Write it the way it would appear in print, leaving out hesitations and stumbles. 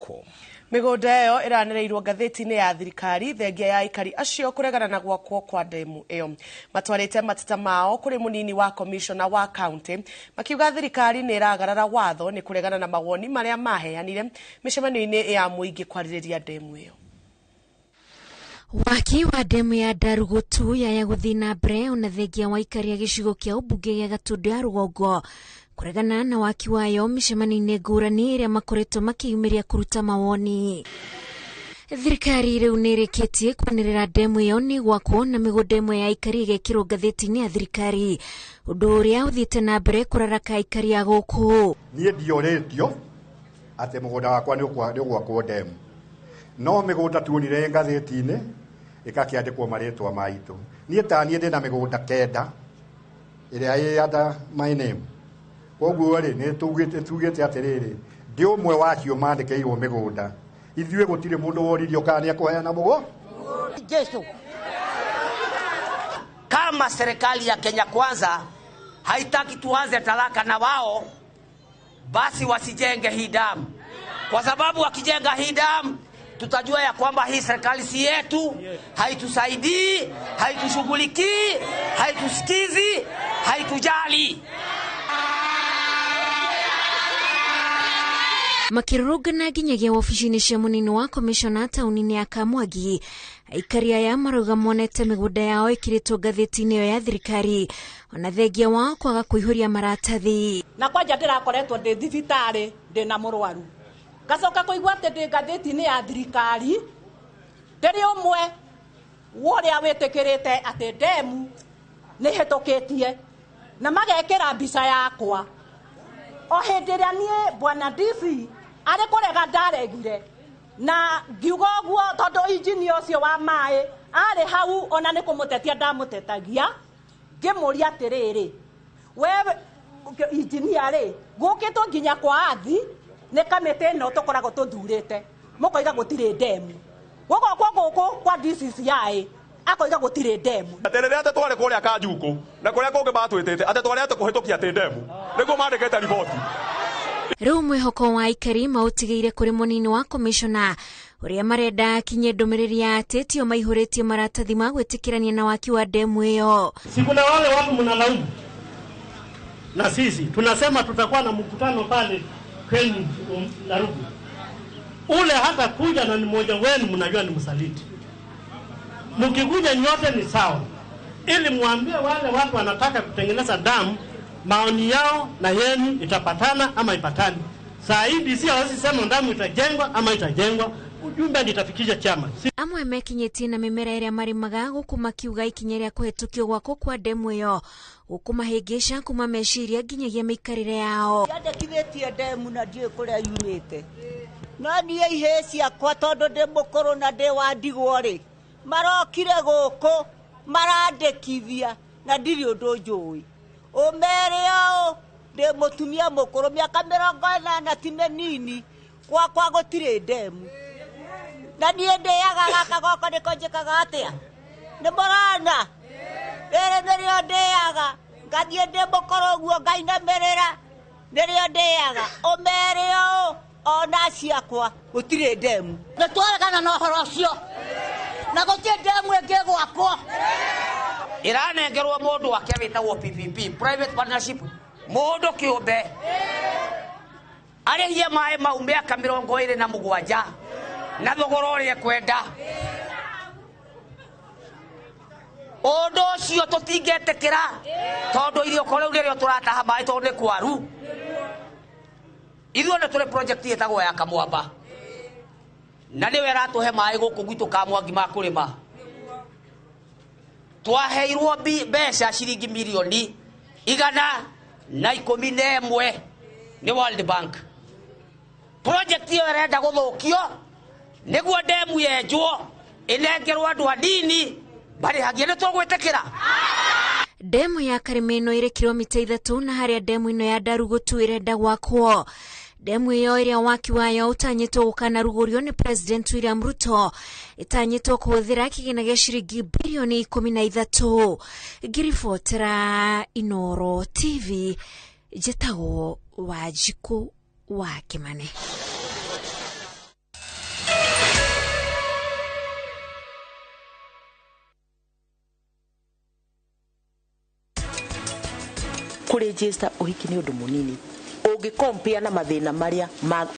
Gwakwo. Mĩgũnda ĩyo ĩranĩrĩirwo ngathĩti-inĩ ya thirikari thengia ya aikari acio kũregana na gwakwo kwa ndemu ĩyo. Matwarĩte mateta mao kũrĩ mũnini wa komishona wa kaunti makiuga thirikari nĩ ĩragarara watho nĩ kũregana na mawoni marĩa maheanire mĩcemanio-inĩ ya mũingĩ kwarĩrĩria ndemu ĩyo. Waki wa ndemu ya Ndarugutu yaya gũthiĩ na mbere ona thengia wa aikari a gĩcigo kĩa ũmbunge gĩa Gatundu ya rũgongo kũregana na waki wayo mĩcemanio-inĩ ngũrani ĩrĩa makoretwo makĩyumĩria kũruta mawoni. Thirikari rĩu nĩ ĩrĩkĩtie kwanĩrĩra ndemu ĩyo nĩ gwakwo na mĩgũnda ĩmwe ya aikari ĩgekĩrwo ngathĩti-inĩ ya thirikari, ũndũ ũrĩa ũthiĩte na mbere kũraraka aikari a gũkũ. Niĩ ndiorĩtio atĩ mũgũnda wakwa nĩ ũgwakwo ndemu, no mĩgũnda tuonire ngathĩti-inĩ ĩgakĩandĩkwo marĩtwa maitũ. Niĩ ta niĩ ndĩna mĩgũnda 9 ĩrĩa ĩ under my name. Koguo rĩ, nĩ tugĩte atĩrĩrĩ, ndĩ ũmwe wa acio mandĩkĩirwo mĩgũnda. Ithuĩ gũtirĩ mũndũ woririo kana nĩ ekũheana mũgũnda. Jesu. Kama serikali ya Kenya Kwanza haitaki tuanze talaka na wao, basi wasijenge hii damu, kwa sababu wakijenga hii damu tutajua ya kwamba hii serikali si yetu, haitusaidii, haitushughulikii, haitusikizi, haitujali. Makĩrũrũngana nginyagia wabici-inĩ cia mũnini wa komishona taũni-inĩ ya Kamwangi, aikari aya marauga monete mĩgũnda yao ĩkĩrĩtwo ngathĩti-inĩ ĩyo ya thirikari ona thengia wao kwaga kũihũria maratathi. Na kwanja ndĩrakoretwo ndĩ thibitarĩ ndĩna mũrwaru, ngacoka kũigua atĩ ndĩ ngathĩti-inĩ ya thirikari, ndĩrĩ ũmwe wa ũrĩa wĩtĩkĩrĩte atĩ ndemu nĩ hĩtũkĩtie na magekĩra mbica yakwa. O hĩndĩ ĩrĩa niĩ bwana DC arĩ kũrega ndaregire na ngiuga ũguo tondũ injinia ũcio wa maĩ arĩ hau ona nĩ kũmũtetia ndamũtetagia, ngĩmũria atĩrĩrĩ, we injinia rĩ, gũkĩtwo nginya kwa athi nĩ kamĩtĩ ĩno tũkoragwo tũthurĩte, mũkoiga gũtirĩ ndemu, gũgokwo gũkũ kwa DCCI akoiga gũtirĩ ndemu. Atĩ rĩrĩa atĩ twarĩ kũrĩa Kanjukũ na kũrĩa kũngĩ matwĩtĩte atĩ twarĩ atĩ kũhĩtũkia atĩ ndemu nĩguo mandĩkĩte riboti. Rĩu mwĩhoko wa aikari maũtigĩire kũrĩ mũnini wa komishona ũrĩa marenda akinye ndũmĩrĩri ya atĩ tio maihũrĩtie maratathi ma gwĩtĩkĩrania na waki wa ndemu ĩyo. Si kuna wale watu mnalaumu, na sisi tunasema tutakuwa na mkutano pale kwenu Ndarugu, ule hata kuja na ni mmoja wenu mnajua ni msaliti. Mkikuja nyote ni sawa, ili muambie wale watu wanataka kutengeneza damu maoni yao na yenu itapatana ama ipatani. Saa hii DC hawezi sema damu itajengwa ama itajengwa, ujumbe nitafikisha chama. Amwe mekinyĩtie na mĩmera ĩrĩa marĩmaga gũkũ makiuga ikinya rĩa kũhetũkio gwakwo kwa ndemu ĩyo gũkũmahĩngĩca kuma meciria nginyagia mĩikarĩre yao. Yandĩkithĩtie ndemu na ndiũĩ kũrĩa yumĩte, no niĩ ihĩĩ ciakwa tondũ ndĩ mũkũrũ na ndĩ wa ndigwa rĩ, marokire gũkũ marandĩkithia na ndirĩ ũndũ njũĩ. Ũmere ũũ ndĩ mũtumia mũkũrũ mĩaka 80 ti mĩnini, gwakwa gũtirĩ ndemu, na niĩ ndĩaga gaka goko nĩko njĩkaga atĩa, nĩ mũrona rĩrĩ nĩrĩo ndĩaga, ngathiĩ ndĩ mũkũrũ ũguo ngainamĩrĩra, nĩrĩo ndĩaga. Ũmere ũũ ona ciakwa gũtirĩ ndemu. Nĩ twaregana na ũhoro ũcio na gũtirĩ ndemu ĩngĩ gwakwo. Ĩranengerwo mũndũ wake wĩtagwo PPP, private partnership, mũndũ kĩũmbe arĩhie maĩ mau mĩaka 27 na thogora ũrĩa ekwenda. Ũndũ ũcio tũtingĩtĩkĩra tondũ iriũko rĩu nĩrĩo tũrataha maĩ tondũ nĩ kwaru. Ithuĩ nĩ tũrĩ project ĩtagwo ya Kamwamba na nĩwe ĩratũhe maĩ gũkũ gwitũ Kamwangi ma kũrĩma. Twaheirwo mbeca ciringi mirioni 111 nĩ World Bank. Project ĩyo ĩrenda gũthũkio nĩguo ndemu yenjwo ĩnengerwo andũ anini marĩhagie. Nĩ tũgwĩtĩkĩra? Ndemu ya Karĩma ĩno ĩrĩ kilomita 3 na harĩa ndemu ĩno ya Ndarugutu ĩrenda gwakwo. Ndemu ĩyo ĩrĩa waki wayo ũtanyĩtwo gũkanarugũrio nĩ President William Ruto ĩtanyĩtwo kũhũthĩra kĩgĩna gĩa ciringi bilioni 13. Ngĩribotera Inooro TV, njĩtagwo Wanjikũ wa Kĩmane. Kũregister ũhiki nĩ ũndũ mũnini ũngĩ compare na mathĩna marĩa ma